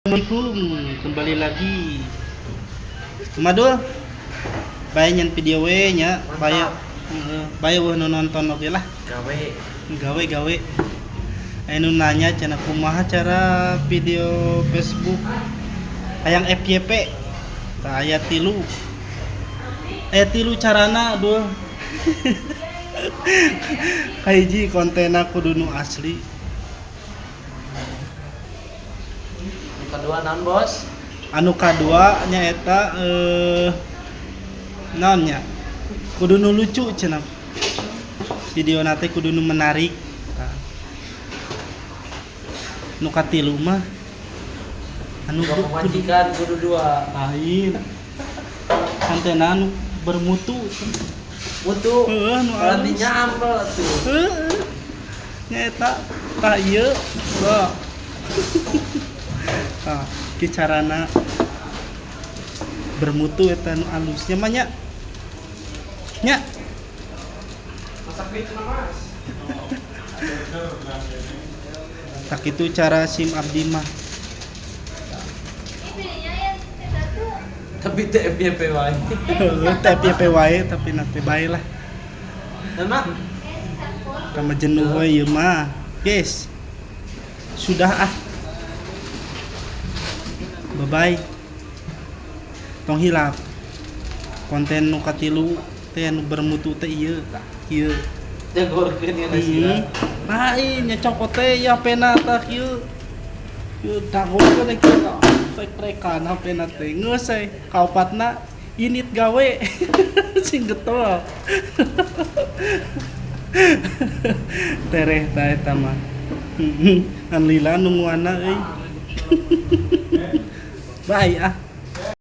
Assalamualaikum, kembali lagi. Kumaha, Dul? Bae nyen video we nya, bae heeh, bae euweuh nu nonton oge lah. Gawe. Gawe gawe. Aya nu nanya cenah kumaha cara video Facebook hayang FYP. Tah aya tilu. Aya tilu carana, Dul. Kahiji, kontenna kudu nu asli. Nu kedua naon, Bos? Anu kadua nyaeta naon nya, kudu nu lucu cenah, video teh kudu nu menarik. Tah. Nu katilu mah anu Dua kudu pemajikan kudu dua. Lain, kontenna anu bermutu cenah. Mutu. Heeh, nu Berarti alus. Nyampel tuh. Heeh, nyaeta tah ieu. Tah. Tah, ki carana bermutu eta nu alusnya mah nya. Nya. Masak duit cenah, Mas. Tah kitu cara sim abdi mah. Tapi teh FYP wae. Heueuh, teh FYP wae tapi na teh bae lah. Dan mak, Kama jenuh we ieu mah. Guys. Sudah ah. Bye bye. Tong hilap. Konten nu katilu teh anu bermutu teh ieu tah ieu. Jagorkeun ya sira. Lain nya cokot teh ya pena tah kieu. Kieu dagorkeun teh kieu tah. Rek-rekan HP-na teh geus we. Kaopatna init gawe. Sing getol. Tereh ta eta mah. Ngan lila nungguanna euy. Bye ah.